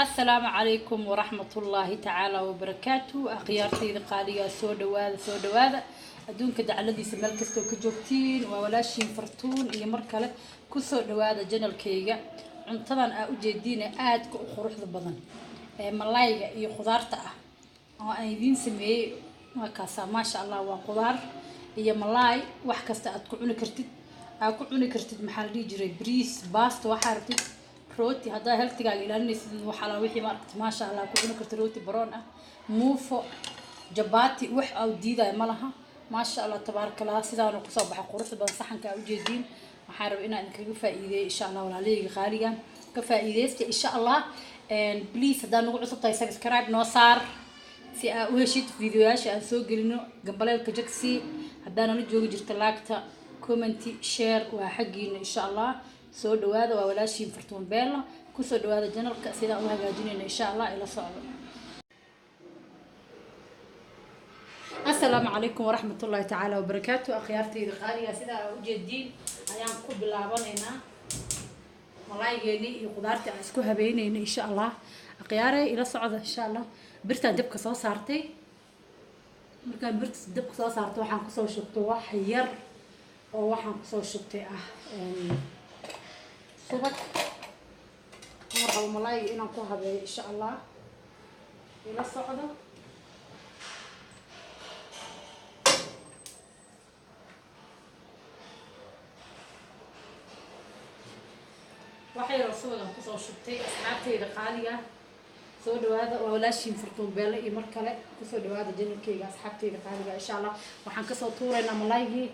Asalaamu calaykum waraxmatullaahi tacaala wabarakaatu. Akhyaartayda qaaligaa, soo dhawaada, soo dhawaada. Adduunka dacladiisa meel kastoo ka joogtiin, waa walaashiin Fartuun iyo mar kale kusoo dhawaada channelkayga. Cuntadan aa ujeediina aadka u quruxda badan ee malayga iyo khudaarta ah oo aan idiin sameeyey waa kaasaa. Maasha Allah, waa khudaar iyo malaay. Wax kasta aad ku cuni kartid, aad ku cuni kartid. Maxaa la dhihi jiray? Bariis, baasta, waxaa rabtid, rooti haddaa healthigaaga ilaalinaysid, waxaa la wixii ma aragta. Maasha Allah, ku cuni karta rooti baroon ah, muufo, jabaati, wax aa diidaya ma laha. Maasha Allah, tabaaraka Allah. Sidaanu kusoo baxa quruxda badan saxanka aa ujeediin. Waxaan rabaa inaan idinkaga faa'iideeyo insha Allah. Walaalahayga qaaliga, ka faa'iideysta insha Allah. Please, haddaa nagu cusub tahay, subscribe noo saar si aa u heshid videoyaasha aan soo gelino. Gambaleelka jagsi. Haddaa nala joogi jirta, liketa, comment, share waa xaggiina insha Allah. Soo dhawaada, waa walaashiin Fartuun Beella. Kusoo dhawaada channelka. Sidaan u hagaajinayna insha Allah ila socdo. Asalaamu calaykum waraxmatullaahi tacaala wabarakaatu. Akhyaartayda qaaliga, sidaa aa ujeediin ayaan ku bilaabanaynaa malaaygeeni iyo khudaartii aan isku habeynayna insha Allah. Akhyaare, ila socda insha Allah. Birtaan dabka soo saartay. Markaan birta dabka soo saartay, waxaan kusoo shubtay wax yar oo waxaan kusoo shubtay ah subag. Waan rabo malaayga inaan ku habeeyo insha Allah, ila socdo. Wax yaroo subagan kusoo shubtay. Asxaabtayda qaaliga, soo dhawaada, waa walaashiin Fartuun Beelle iyo mar kale kusoo dhawaada channelkayga. Asxaabtayda qaaliga, insha Allah waxaan kasoo tuuraynaa malaygii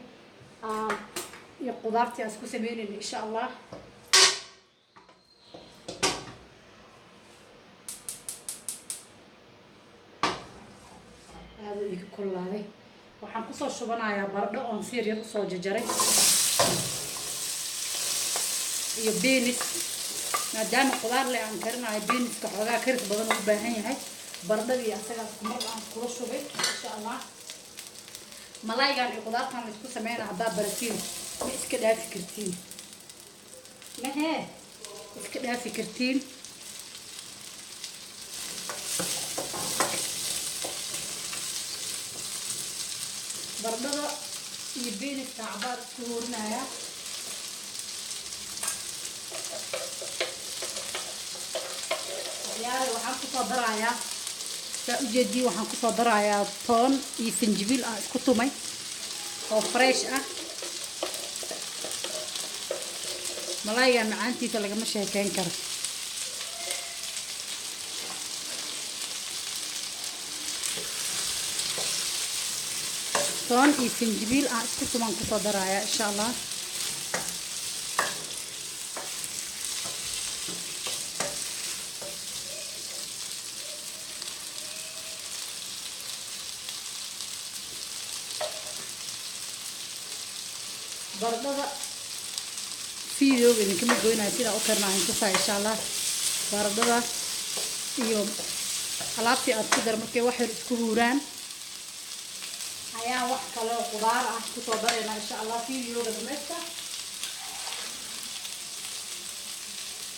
iyo qudaartii aan isku sameynayna insha Allah. Aada iga kululaaday. Waxaan kusoo shubanayaa baradho oon si yar yar usoo jajaray iyo beans. Maadaama qudaar le aan karinayo, beanska xoogaa karis badan u baahan yahay. Baradhadii asagaas kumar aan kula shubay insha Allah. Malaygan iyo qudaartan la isku sameynaa, haddaa baratiin ma iska dhaafi kartiin, mahee iska dhaafi kartiin. Baradhada iyo beanska cabaar isku hurinaya. Waxyaale waxaan kusoo darayaa, saa ujeedii, waxaan kusoo darayaa toon iyo sanjibiil aan isku tumay oo fresh ah. Malayga macaantiisa lagama sheekeyn karo. Toon iyo sanjibiil aan isku tumaan kusoo darayaa insha Allah. Baradhada videoga idinkama goynayo, sidaa u karnaa tusaa insha Allah. Baradhada iyo alaabtii aad ku dar, markay wax yar isku huuraan, ayaa wax kale oo qudaar ah kusoo daraynaa insha Allah. Videoga dhamaysta.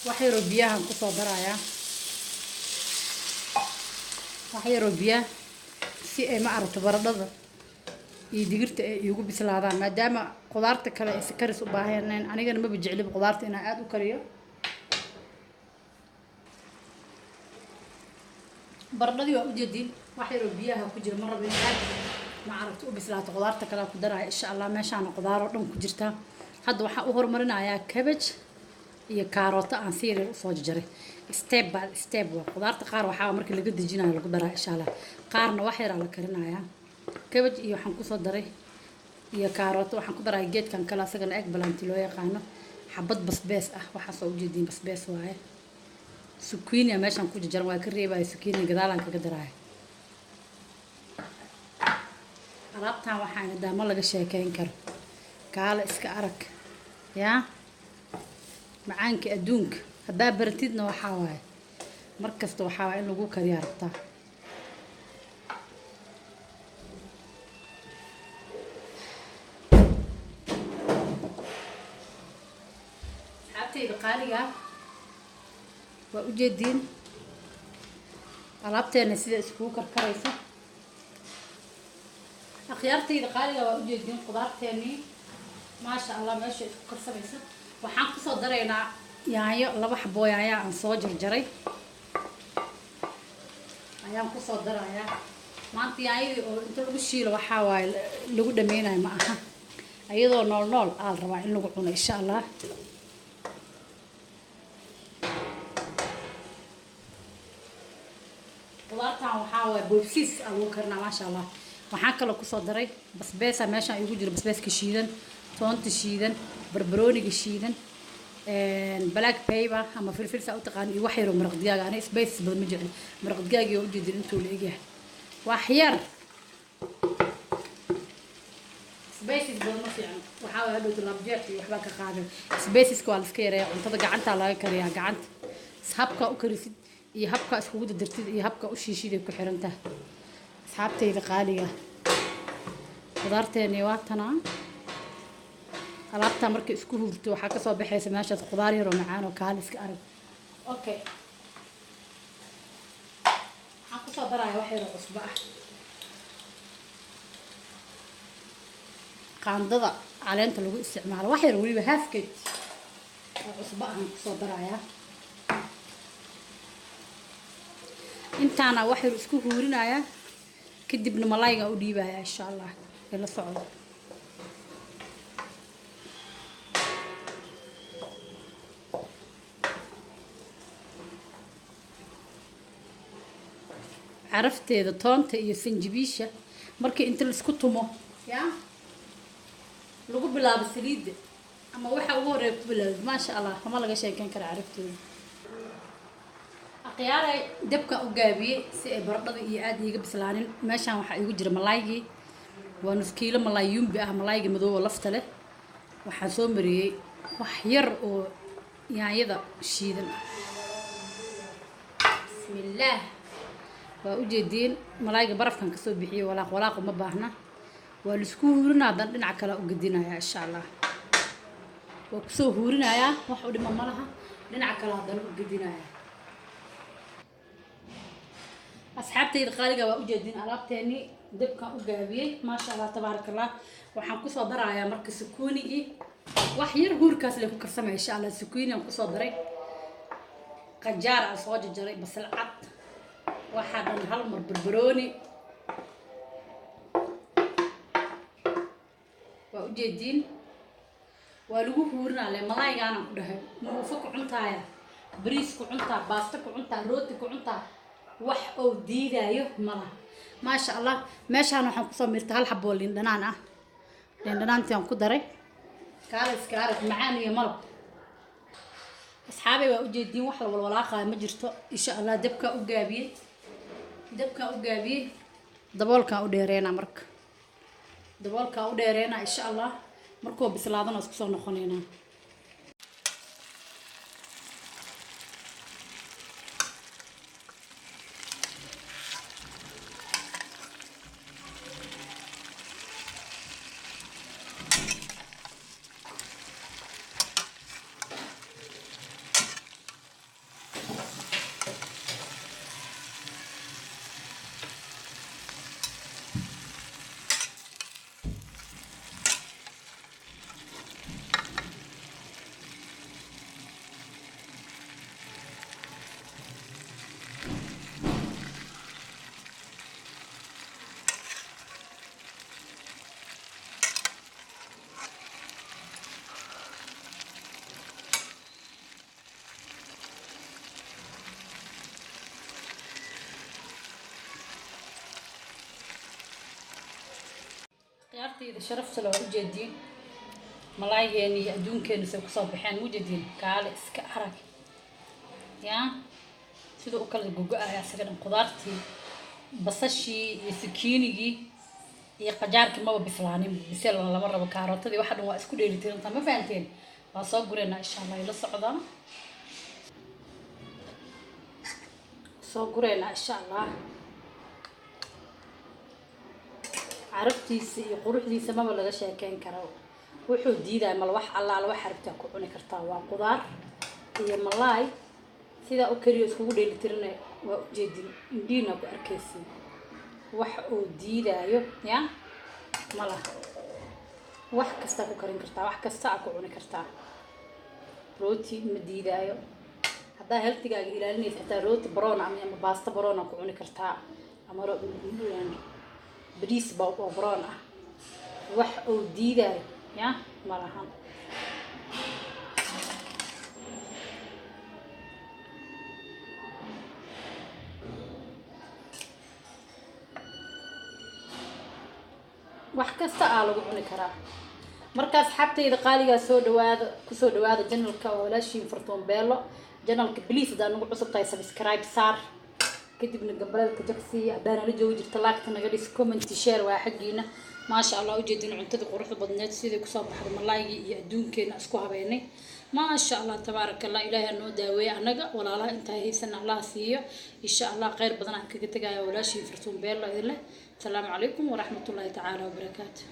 Wax yaroo biyahan kusoo darayaa, wax yaroo biyaha, si ay ma aragto baradhada iyo digirta ay iigu bislaadaan, maadaama qudaarta kale ay si karis u baahaneen. Anigana maba jecliba qudaarta inaan aada u kariyo. Baradhadii waa ujeediin, wax yaroo biyaha ku jira. Ma rabo in aad ma aragto u bislaato, qudaarta kale ku daraya insha Allah. Meeshaana qudaar oo dhan ku jirtaa. Hadda waxaan u horumarinayaa cabbage iyo kaarooto aan si yaryar usoo jarjaray. Step by step waa. Qudaarta qaar waxaa marka laga dejinayo lagu daraa insha Allah, qaarna wax yaraa la karinayaa. Cabbage iyo waxaan kusoo daray iyo kaarooto. Waxaan ku daraya geedkan kale, asagana eggplant loo yaqaano, xabad basbees ah. Waxaasoo ujeediin basbees waaye. Zucchini meeshaan ku jarjaran waa ka reebaya, zucchini gadaalaan kaga daraya. Alaabtan waxaan hadaa ma laga sheekeyn karo. Kaala iska arag yaa macaanka adduunka. Haddaa baratidna waxaa waaye mar kasta waxaa waaye in lagu kariyaa rabtaa. Asxaabtayda qaaliga, waa ujeediin. Alaabteena sida iskugu karkarayso. Akhyaartayda qaaliga, waa ujeedin qudaarteenii, maasha Allah, meesha isku karsamayso. Waxaan kusoo daraynaa yaanyo, 2 xaboo yaanyo aan soo jarjaray ayaan kusoo darayaa maanta. Yaanyadii oo inta lagu shiilo waxaa waaye lagu dhameynayo ma aha, iyadoo nool nool aa la rabaa in lagu cuno, insha Allah. Qudaartan waxaa waaye boobsiis aa lagu karinaa, maasha Allah. Waxaan kaloo kusoo daray basbeesa meeshaan igu jiro, basbeeska shiidan, toonta shiidan, barbarooniga shiidan, black pepper ama filfil saa u taqaan, iyo wax yaroo maraq digaaga. Aniga spices badan ma jecli. Maraq digaagii oo ujeedin intuu la egyahay, wax yar, spices badan ma fiicno. Waxaa waye hadhowta laabjeex iyo waxbaa ka qaadan. Spiceska waa la iska yareeya. Cuntada gacantaa laga kariyaa, gacanta. Habkaa u karisid iyo habkaa iskugu dadartid iyo habkaa u shiishid ay ku xiran tahay. Asxaabtayda qaaliga, qudaarteeni waa tanaa. Alaabtaa markay isku hurto waxaa kasoo baxaysa meeshaas qudaar yaroo macaan oo kaal iska arag. Okay, waxaan kusoo darayaa wax yaroo cusbo ah, qaandada caleenta lagu isticmaalo, wax yar weliba, halfkeed oo cusbo ahaan kusoo darayaa. Intaana wax yar isku huurinayaa, kadibna malayga u dhiibaya, insha Allah. Ila socdo. Carafteeda toonta iyo sanjibiisha markii inta laisku tumo ya lagu bilaabo saliidda ama waxa ugu horeeya ku bilaabo, maasha Allah, kama laga sheekeyn kara carafteeda. Akhyaaray, dabka u gaabiyey si ay baradhada iyo aada iiga bislaanin. Meeshaan waxaa iigu jira malaygii, waa nus kiilo malaay yumbi ah, malaayga madow oo lafta leh. Waxaan soo mariyey wax yar oo yaanyada shiidan ah. Bismillaah. Waa ujeediin malaayga barafkan kasoo bixiyey, walaaq walaaq uma baahna. Waa laisku huurinaa, haddana dhinaca kale u gedinayaa, insha Allah. Waa kusoo huurinayaa, wax u dhima ma laha. Dhinaca kale haddana u gedinayaa. Asxaabtayda qaaliga, waa ujeedin alaabteeni dabkan u gaabiyey, maasha Allah, tabaaraka Allah. Waxaan kusoo darayaa marka sukuunigii, wax yar huurkaas le ku karsamaya, insha Allah. Sukuuni aan kusoo daray, qajaar aan soo jarjaray, basal cad, waxaa dhan hal mar, barbarooni. Waa ujeediin, waa lagu huurinaa le malaaygaanaan ku dhahay. Muufo ku cuntaaya, bariis ku cuntaa, baasto ku cuntaa, rooti ku cuntaa, wax oo diidaayo malaha, maasha Allah. Meeshaan waxaan kusoo miirtay hal xaboo liin dhanaan ah. Liin dhanaantii aan ku daray, kaala iska arag, macaan iyo malab. Asxaabay, waa ujeediin, wax la walwalaaqaayo ma jirto, insha Allah. Dabkaa u gaabiyey, dabkaa u gaabiyey, daboolkaan u dheereynaa marka, daboolkaa u dheereynaa, insha Allah. Markuu bislaadana isku soo noqonaynaa. Khiyaartayda sharafta le, waa ujeediin malaaygeeni iyo adduunkeena say kusoo baxeen. Ujeediin, kaale iska arag yaa siduu u kala gogo-aya asaga dhan. Qudaartii, basashii iyo sukiinigii iyo qajaarkii maba bislaanin, bisel lama rabo. Karootadii, waxa dhan waa isku dheelitirantaa, ma fahanteen? Waa soo gureynaa, insha Allah. Ila socdaa, soo gureynaa, insha Allah. Carabtiisa iyo quruxdiisa maba laga sheekeyn karo. Wuxuu diidaya mal, wax allaala wax rabtaa ku cuni kartaa. Waa qudaar iyo malaay sidaa u kariyo iskugu dheelitirina. Waa ujeedin, indhiina ku arkaysin, wax uu diidaayo ya ma laha. Wax kasta ku karin kartaa, wax kasta aa ku cuni kartaa. Rooti ma diidaayo. Haddaa healthigaaga ilaalinaysa, xitaa rooti brown ama baasto brown aa ku cuni kartaa, ama bariis oo brown ah. Wax uu diidaayo ya ma lahan. Wax kasta aa lagu cuni karaa. Marka asxaabtayda qaaligaa, soo dhawaada, kusoo dhawaada channelka oo walaashiin Fartuun Beelo. Channelka please, haddaa nagu cusub tahay, subscribe saar, kadibna gambaleelka jagsiiya. Haddaa nala joogi jirta, like-ta naga dhis, comment, share waa xaggiina. Maasha Allah, ujeedin cuntadii quruxda badneed sidii kusoo baxday, malaygii iyo adduunkeena isku habeenay. Maasha Allah, tabaaraka Allah. Ilaahay ha noo daaweeye annaga, walaalaha intaa haysana Allah siiyo, insha Allah. Khayr badan aan kaga tegaya. Walaashiin Fartuun Beelo idin leh, asalaamu calaykum waraxmatullaahi tacaala wabarakaatu.